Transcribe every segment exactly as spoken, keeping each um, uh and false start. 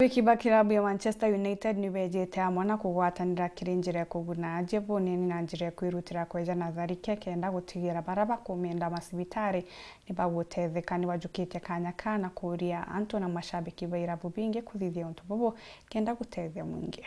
Ashabiki ba kirabu ya Manchester United ni beejite amwe na kugwatanira kiri njira ya kuguna aajie bunini na njira ya kwirutira kweja na tharike kenda gutigira bara bakumenda macibitari ni bagutetheka. Ni bajukitie kanya kaa na kuuria antu na mashabiki ba irabu bingi kuthithia untu bubu kenda gutethia mwingi.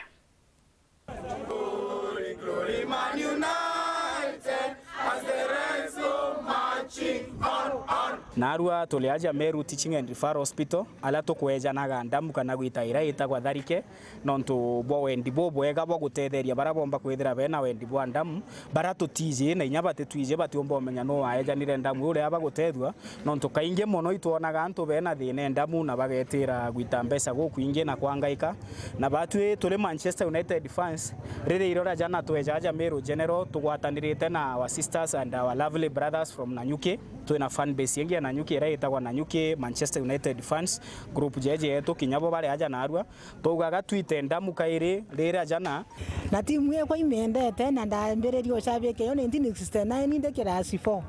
Naarua tuli aja Meru Teaching and Referral Hospital, aria tukweejanaga ndamu kana gwita iria itagwa tharike, nontu bwa wendi bubwega bwa gutetheria baria boomba kwithira beena wendi bwa ndamu, baria tutiji na inya batitwiji batiumba umenya nuu waejanire ndamu uria bagutethua. Nontu kaingi mono itwonaga antu beena thiina e ndamu na bagetira gwita mbeca gukwingi na kwangaika. Na batwi turi Manchester United fans, riria irora jana tweja aja Meru General, tugwatanirite na our sisters and our lovely brothers from Nanyuki. Twina fan base ingi ya Nanyuki iria itagwa Nanyuki Manchester United Fans Group. Jeje yetu kinya bo bari aja naarua. Twaugaga twite ndamu kairi riria jana. Na timu yakwa imiendete, na ndambiririe ucabiki yo nineteen sixty-nine ndi class four.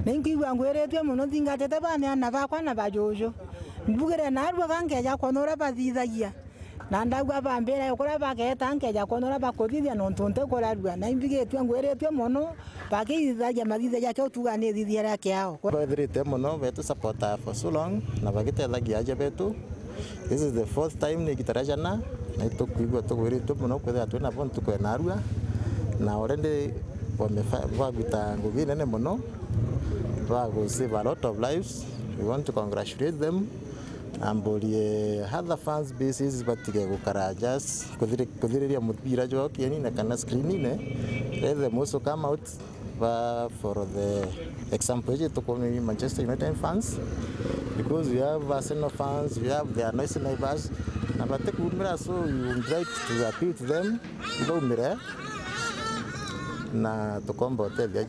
Na inkwigua ngwiritue mono, nthingatite baneana bakwa na bajuju. Mbugire naarua ga nkeja kwona uria bathithagia. Na ndauga bambira kuria bageeta nkeja kwona uria bakuthithia, nontu ntikurarua. Na imbigitue ngwiritue mono, bakithithagia mathithagia kio tuga ni thithia ria kiao. Bethirite mono betu supporter for so long, na bagitethagia aja betu. This is the fourth time ni igita ria jana, na itukwigua tugwiritue mono kwithira twina bo ntuku ya naarua, na already bamefa-, bagwita ngugi nene mono, bagusave a lot of lives. We want to congratulate them. Amburie other fans bases batige gukara just kuthiri-, kuthiriria mupira jwa kieni na kana screen-ine. Let them also come out, ba follow the example iji tukumenya Manchester United fans, because we have Arsenal fans, we have their noisy neighbors, na batikumira, so we would like to appeal to them, baumire na tukomba utethia.